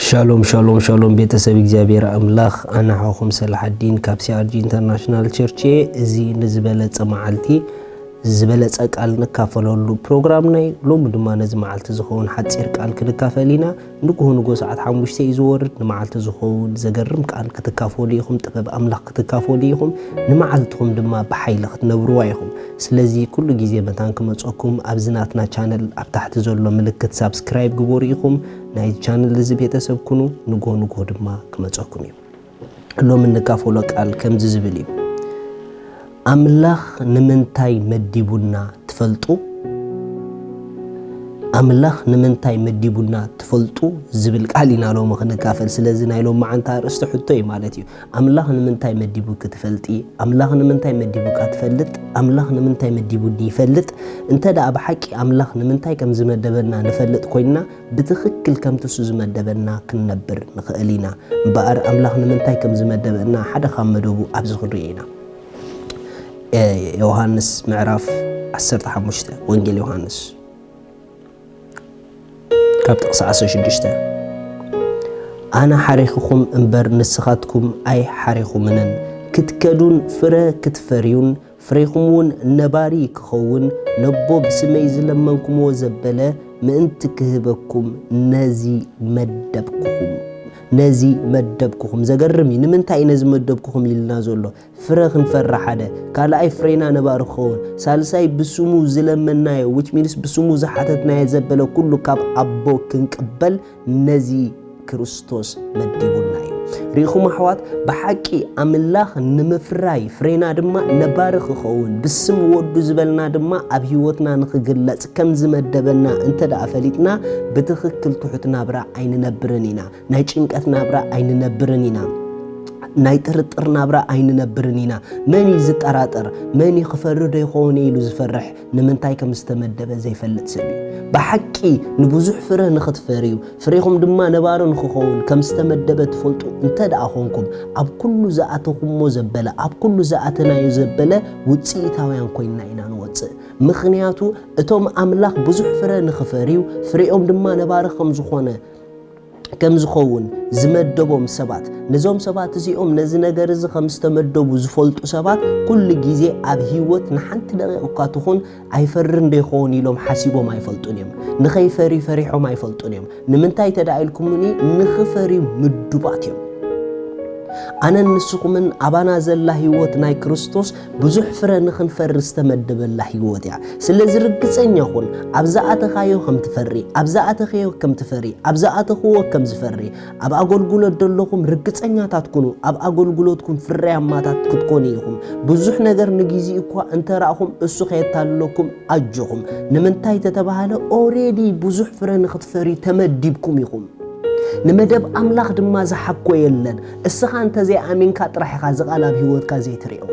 ሻሎም ሻሎም ሻሎም፣ ቤተሰብ እግዚኣብሔር ኣምላኽ፣ ኣነ ሓኹም ሰላሓዲን ካብ ሲኣርጂ ኢንተርናሽናል ቸርች እየ። እዚ ንዝበለጸ መዓልቲ ዝበለጸ ቃል ንካፈለሉ ፕሮግራምና እዩ። ሎሚ ድማ ነዚ መዓልቲ ዝኸውን ሓጺር ቃል ክንካፈል ኢና። ንግሆ ንግሆ ሰዓት ሓሙሽተ እዩ ዝወርድ። ንመዓልቲ ዝኸውን ዘገርም ቃል ክትካፈሉ ኢኹም፣ ጥበብ ኣምላኽ ክትካፈሉ ኢኹም፣ ንመዓልትኹም ድማ ብሓይሊ ክትነብርዋ ኢኹም። ስለዚ ኩሉ ግዜ መታን ክመጸኩም ኣብዚ ናትና ቻነል ኣብ ታሕቲ ዘሎ ምልክት ሳብስክራይብ ግበሩ ኢኹም። ናይ ቻነል እዚ ቤተሰብ ኩኑ፣ ንግሆ ንግሆ ድማ ክመጸኩም እዩ። ሎም እንካፈሎ ቃል ከምዚ ዝብል እዩ። ኣምላኽ ንምንታይ መዲቡና ትፈልጡ? ኣምላኽ ንምንታይ መዲቡና ትፈልጡ ዝብል ቃል ኢና ሎም ክንካፈል። ስለዚ ናይ ሎም መዓንታ ኣርእስቲ ሕቶ እዩ ማለት እዩ። ኣምላኽ ንምንታይ መዲቡ ክትፈልጢ? ኣምላኽ ንምንታይ መዲቡካ ትፈልጥ? ኣምላኽ ንምንታይ መዲቡኒ ይፈልጥ? እንተ ደኣ ብሓቂ ኣምላኽ ንምንታይ ከም ዝመደበና ንፈልጥ ኮይንና፣ ብትኽክል ከምቲ እሱ ዝመደበና ክንነብር ንኽእል ኢና። እምበኣር ኣምላኽ ንምንታይ ከም ዝመደበና ሓደ ካብ መደቡ ኣብዚ ክንሪኦ ኢና። ዮሃንስ ምዕራፍ ዓሰርተ ሓሙሽተ፣ ወንጌል ዮሃንስ ካብ ጥቕሲ ዓሰርተ ሽዱሽተ፣ ኣነ ሓሪኹኹም እምበር ንስኻትኩም ኣይሓሪኹምንን፣ ክትከዱን ፍረ ክትፈርዩን ፍሬኹም እውን ነባሪ ክኸውን ነቦ ብስመይ ዝለመንኩምዎ ዘበለ ምእንቲ ክህበኩም ነዚ መደብኩኹም። ነዚ መደብኩኹም። ዘገርም እዩ። ንምንታይ እዩ ነዚ መደብኩኹም ኢልና ዘሎ? ፍረ ክንፈሪ ሓደ፣ ካልኣይ ፍሬና ነባሪ ክኸውን፣ ሳልሳይ ብስሙ ዝለመናዮ which means ብስሙ ዝሓተትናዮ ዘበለ ኩሉ ካብ ኣቦ ክንቅበል ነዚ ክርስቶስ መዲቡና እዩ። ርኢኹም ኣሕዋት፣ ብሓቂ ኣምላኽ ንምፍራይ ፍሬና ድማ ነባሪ ክኸውን ብስም ወዱ ዝበልና ድማ ኣብ ህይወትና ንኽግለጽ ከም ዝመደበና እንተ ደኣ ፈሊጥና ብትኽክል ትሑት ናብራ ኣይንነብርን ኢና። ናይ ጭንቀት ናብራ ኣይንነብርን ኢና። ናይ ጥርጥር ናብራ ኣይንነብርን ኢና። መን እዩ ዝጠራጠር? መን እዩ ክፈሪ ዶ ይኸውን ኢሉ ዝፈርሕ? ንምንታይ ከም ዝተመደበ ዘይፈልጥ ሰብ እዩ። ብሓቂ ንብዙሕ ፍረ ንኽትፈርዩ፣ ፍሬኹም ድማ ነባሪ ንኽኸውን ከም ዝተመደበ ትፈልጡ እንተ ደኣ ኾንኩም፣ ኣብ ኩሉ ዝኣተኹሞ ዘበለ፣ ኣብ ኩሉ ዝኣተናዮ ዘበለ ውፅኢታውያን ኮይንና ኢና ንወፅእ። ምኽንያቱ እቶም ኣምላኽ ብዙሕ ፍረ ንኽፈርዩ፣ ፍሬኦም ድማ ነባሪ ከም ዝኾነ ከም ዝኸውን ዝመደቦም ሰባት፣ ነዞም ሰባት እዚኦም ነዚ ነገር እዚ ከም ዝተመደቡ ዝፈልጡ ሰባት ኩሉ ግዜ ኣብ ህይወት ንሓንቲ ደቂቕ እኳ ትኹን ኣይፈርን ዶ ይኸውን ኢሎም ሓሲቦም ኣይፈልጡን እዮም። ንኸይፈሪ ፈሪሖም ኣይፈልጡን እዮም። ንምንታይ ተዳ ኢልኩምኒ? ንኽፈርዩ ምዱባት እዮም። ኣነን ንስኹምን ኣባና ዘላ ህይወት ናይ ክርስቶስ ብዙሕ ፍረ ንኽንፈሪ ዝተመደበላ ህይወት እያ። ስለዚ ርግጸኛ ኩን፣ ኣብ ዝኣተኻዮ ከም ትፈሪ፣ ኣብ ዝኣተኽዮ ከም ትፈሪ፣ ኣብ ዝኣተኽዎ ከም ዝፈሪ። ኣብ ኣገልግሎት ዘለኹም ርግጸኛታት ኩኑ፣ ኣብ ኣገልግሎትኩም ፍርያማታት ክትኮኑ ኢኹም። ብዙሕ ነገር ንግዜኡ እኳ እንተ ረኣኹም እሱ ከየታልለኩም ኣጆኹም። ንምንታይ ተተባህለ ኦሬዲ ብዙሕ ፍረ ንኽትፈሪ ተመዲብኩም ኢኹም። ንመደብ ኣምላኽ ድማ ዝሓኮ የለን። እስኻ እንተ ዘይኣሚንካ ጥራሕ ኢኻ እዚ ቃል ኣብ ህይወትካ ዘይትሪኦ።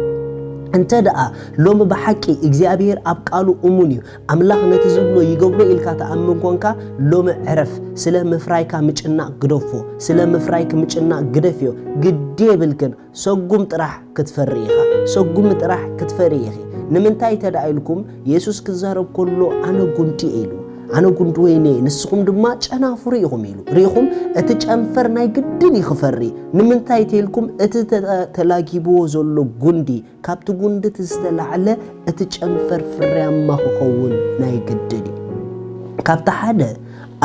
እንተ ደኣ ሎሚ ብሓቂ እግዚኣብሔር ኣብ ቃሉ እሙን እዩ፣ ኣምላኽ ነቲ ዝብሎ ይገብሮ ኢልካ ትኣምን ኮንካ፣ ሎሚ ዕረፍ። ስለ ምፍራይካ ምጭናቕ ግደፎ። ስለ ምፍራይኪ ምጭናቕ ግደፍዮ። ግዲ የብልክን። ሰጉም ጥራሕ ክትፈሪ ኢኻ። ሰጉም ጥራሕ ክትፈሪ ኢኺ። ንምንታይ ተዳ ኢልኩም፣ የሱስ ክዛረብ ከሎ ኣነ ጉንዲ እየ ኢሉ። ኣነ ጉንዲ ወይኒ እየ፣ ንስኹም ድማ ጨናፍሩ ኢኹም ኢሉ። ርኢኹም፣ እቲ ጨንፈር ናይ ግድን እዩ ክፈሪ። ንምንታይ ተልኩም፣ እቲ ተ-፣ ተላጊብዎ ዘሎ ጉንዲ፣ ካብቲ ጉንዲ እቲ ዝተላዕለ እቲ ጨንፈር ፍርያማ ክኸውን ናይ ግድን እዩ። ካብቲ ሓደ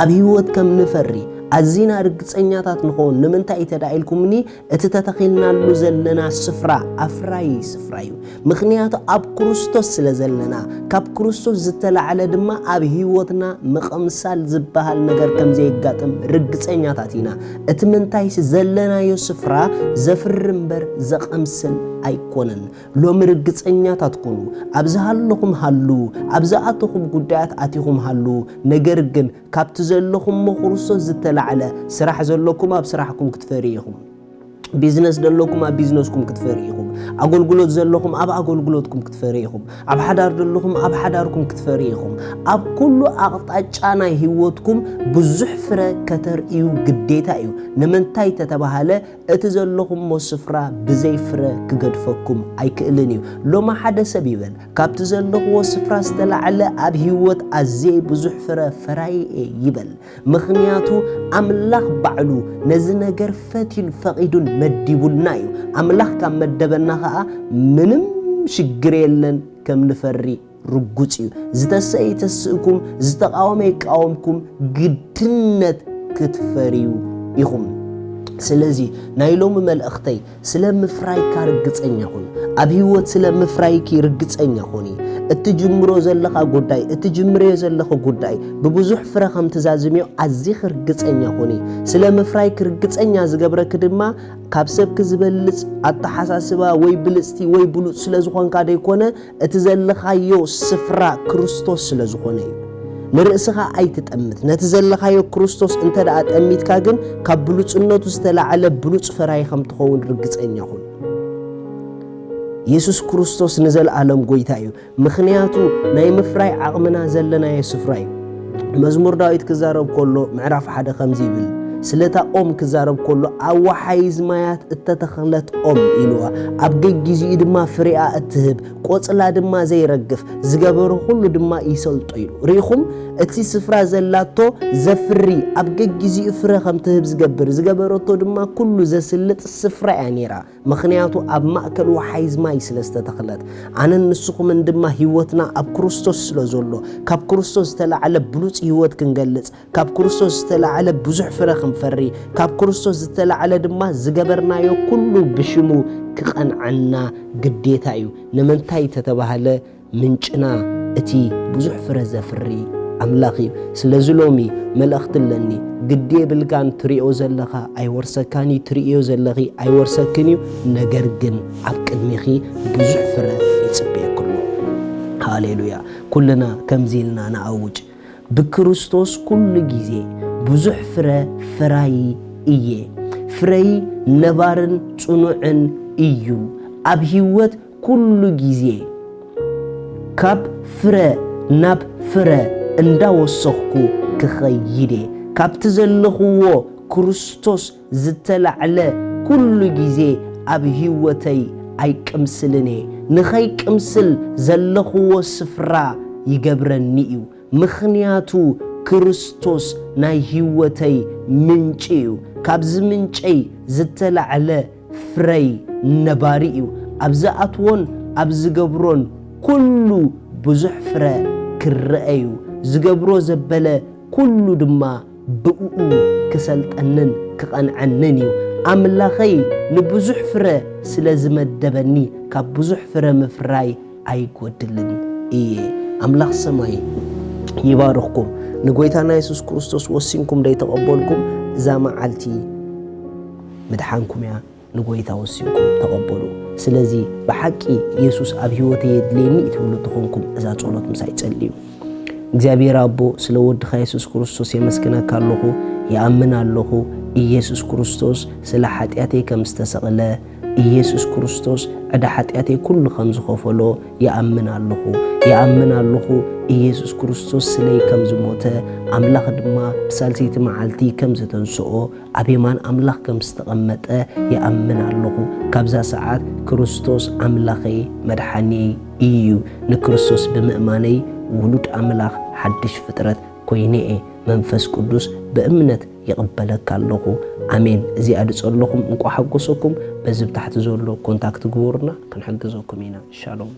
ኣብ ህይወት ከም ንፈሪ ኣዚና ርግጸኛታት ንኸውን። ንምንታይ ተዳ ኢልኩምኒ፣ እቲ ተተኺልናሉ ዘለና ስፍራ ኣፍራዪ ስፍራ እዩ። ምኽንያቱ ኣብ ክርስቶስ ስለ ዘለና፣ ካብ ክርስቶስ ዝተላዕለ ድማ ኣብ ህይወትና ምቕምሳል ዝበሃል ነገር ከም ዘየጋጥም ርግጸኛታት ኢና። እቲ ምንታይሲ ዘለናዮ ስፍራ ዘፍሪ እምበር ዘቐምስል ኣይኮነን። ሎሚ ርግጸኛታት ኩኑ። ኣብ ዝሃለኹም ሃልዉ፣ ኣብ ዝኣተኹም ጉዳያት ኣቲኹም ሃልዉ። ነገር ግን ካብቲ ዘለኹሞ ክርስቶስ ዝተላዕለ፣ ስራሕ ዘለኩም ኣብ ስራሕኩም ክትፈርዩ ኢኹም። ቢዝነስ ዘለኩም ኣብ ቢዝነስኩም ክትፈርዩ ኢኹም። ኣገልግሎት ዘለኹም ኣብ ኣገልግሎትኩም ክትፈርዩ ኢኹም። ኣብ ሓዳር ዘለኹም ኣብ ሓዳርኩም ክትፈርዩ ኢኹም። ኣብ ኩሉ ኣቕጣጫ ናይ ህይወትኩም ብዙሕ ፍረ ከተርእዩ ግዴታ እዩ። ንምንታይ ተተባሃለ፣ እቲ ዘለኹሞ ስፍራ ብዘይ ፍረ ክገድፈኩም ኣይክእልን እዩ። ሎሚ ሓደ ሰብ ይበል፣ ካብቲ ዘለኽዎ ስፍራ ዝተላዕለ ኣብ ህይወት ኣዝየ ብዙሕ ፍረ ፈራይ እየ ይበል። ምኽንያቱ ኣምላኽ ባዕሉ ነዚ ነገር ፈትዩን ፈቒዱን መዲቡልና እዩ። ኣምላኽ ካብ መደበና ኸኣ ምንም ሽግር የለን፣ ከም ንፈሪ ርጉጽ እዩ። ዝተሰ ይተስእኩም፣ ዝተቃወመ ይቃወምኩም፣ ግድነት ክትፈርዩ ኢኹም። ስለዚ ናይ ሎሚ መልእኽተይ፣ ስለ ምፍራይካ ርግጸኛ ኩን። ኣብ ህይወት ስለ ምፍራይኪ ርግጸኛ ኩኒ። እትጅምሮ ዘለኻ ጉዳይ፣ እትጅምርዮ ዘለኺ ጉዳይ ብብዙሕ ፍረ ከም ትዛዝምዮ ኣዚኺ ርግጸኛ ኩኒ። ስለ ምፍራይኪ ርግጸኛ ዝገብረኪ ድማ ካብ ሰብኪ ዝበልጽ ኣተሓሳስባ ወይ ብልጽቲ ወይ ብሉጽ ስለ ዝኾንካ ደይኮነ፣ እቲ ዘለኻዮ ስፍራ ክርስቶስ ስለ ዝኾነ እዩ። ንርእስኻ ኣይትጠምት። ነቲ ዘለኻዮ ክርስቶስ እንተ ደኣ ጠሚትካ ግን፣ ካብ ብሉጽነቱ ዝተላዕለ ብሉጽ ፈራይ ከም ትኸውን ርግጸኛ ኩን። የሱስ ክርስቶስ ንዘለኣለም ጐይታ እዩ። ምኽንያቱ ናይ ምፍራይ ዓቕምና ዘለናዮ ስፍራ እዩ። መዝሙር ዳዊት ክዛረብ ከሎ ምዕራፍ ሓደ ከምዚ ይብል፣ ስለታ ኦም ክዛረብ ከሎ፣ "ኣብ ወሓይዝ ማያት እተተኽለት ኦም" ኢልዋ፣ "ኣብ ገጊዚኡ ድማ ፍሬኣ እትህብ፣ ቆጽላ ድማ ዘይረግፍ፣ ዝገበሮ ኩሉ ድማ ይሰልጦ" ኢሉ። ርኢኹም? እቲ ስፍራ ዘላቶ ዘፍሪ፣ ኣብ ገጊዚኡ ፍረ ከም ትህብ ዝገብር፣ ዝገበረቶ ድማ ኩሉ ዘስልጥ ስፍራ እያ ነይራ። ምኽንያቱ ኣብ ማእከል ወሓይዝ ማይ ስለ ዝተተኽለት። ኣነን ንስኹምን ድማ ህይወትና ኣብ ክርስቶስ ስለ ዘሎ፣ ካብ ክርስቶስ ዝተላዕለ ብሉጽ ህይወት ክንገልጽ፣ ካብ ክርስቶስ ዝተላዕለ ብዙሕ ፍረ ክንፈሪ፣ ካብ ክርስቶስ ዝተላዕለ ድማ ዝገበርናዮ ኩሉ ብሽሙ ክቐንዓና ግዴታ እዩ። ንምንታይ ተተባህለ፣ ምንጭና እቲ ብዙሕ ፍረ ዘፍሪ ኣምላኽ እዩ። ስለዚ ሎሚ መልእኽቲ ኣለኒ። ግዲ የብልካን፣ ትሪኦ ዘለኻ ኣይወርሰካን እዩ፣ ትርእዮ ዘለኺ ኣይወርሰክን እዩ። ነገር ግን ኣብ ቅድሚኺ ብዙሕ ፍረ ይጽበየኪ ኣሎ። ሃሌሉያ! ኩልና ከምዚ ኢልና ንኣውጅ። ብክርስቶስ ኩሉ ግዜ ብዙሕ ፍረ ፈራዪ እየ። ፍረይ ነባርን ጽኑዕን እዩ። ኣብ ህይወት ኩሉ ግዜ ካብ ፍረ ናብ ፍረ እንዳወሰኽኩ ክኸይድ እየ። ካብቲ ዘለኽዎ ክርስቶስ ዝተላዕለ ኩሉ ግዜ ኣብ ህይወተይ ኣይቅምስልን እየ። ንኸይቅምስል ዘለኽዎ ስፍራ ይገብረኒ እዩ። ምኽንያቱ ክርስቶስ ናይ ህይወተይ ምንጪ እዩ። ካብዚ ምንጨይ ዝተላዕለ ፍረይ ነባሪ እዩ። ኣብ ዝኣትዎን ኣብ ዝገብሮን ኩሉ ብዙሕ ፍረ ክረአ እዩ። ዝገብሮ ዘበለ ኩሉ ድማ ብእኡ ክሰልጠንን ክቐንዐንን እዩ። ኣምላኸይ ንብዙሕ ፍረ ስለ ዝመደበኒ፣ ካብ ብዙሕ ፍረ ምፍራይ ኣይጎድልን እየ። ኣምላኽ ሰማይ ይባርኽኩም። ንጎይታና የሱስ ክርስቶስ ወሲንኩም ደይተቐበልኩም፣ እዛ መዓልቲ ምድሓንኩም እያ። ንጎይታ ወሲንኩም ተቐበሉ። ስለዚ ብሓቂ የሱስ ኣብ ህይወተይ የድልየኒ ትብሉ ተኾንኩም፣ እዛ ጸሎት ምሳይ ጸልዩ። እግዚኣብሔር ኣቦ፣ ስለ ወድኻ የሱስ ክርስቶስ የመስግነካ ኣለኹ። ይኣምን ኣለኹ፣ ኢየሱስ ክርስቶስ ስለ ሓጢኣተይ ከም ዝተሰቕለ፣ ኢየሱስ ክርስቶስ ዕዳ ሓጢኣተይ ኩሉ ከም ዝኸፈሎ ይኣምን ኣለኹ። ይኣምን ኣለኹ፣ ኢየሱስ ክርስቶስ ስለይ ከም ዝሞተ፣ ኣምላኽ ድማ ብሳልሰይቲ መዓልቲ ከም ዘተንስኦ፣ ኣብ የማን ኣምላኽ ከም ዝተቐመጠ ይኣምን ኣለኹ። ካብዛ ሰዓት ክርስቶስ ኣምላኸይ መድሓኒየይ እዩ። ንክርስቶስ ብምእማነይ ውሉድ ኣምላኽ፣ ሓድሽ ፍጥረት ኮይነ እየ። መንፈስ ቅዱስ ብእምነት ይቕበለካ ኣለኹ። ኣሜን። እዚኣ ድጸለኹም እንቋ ሓጎሰኩም። በዚ ብታሕቲ ዘሎ ኮንታክት ግበሩና፣ ክንሕግዘኩም ኢና። ሻሎም።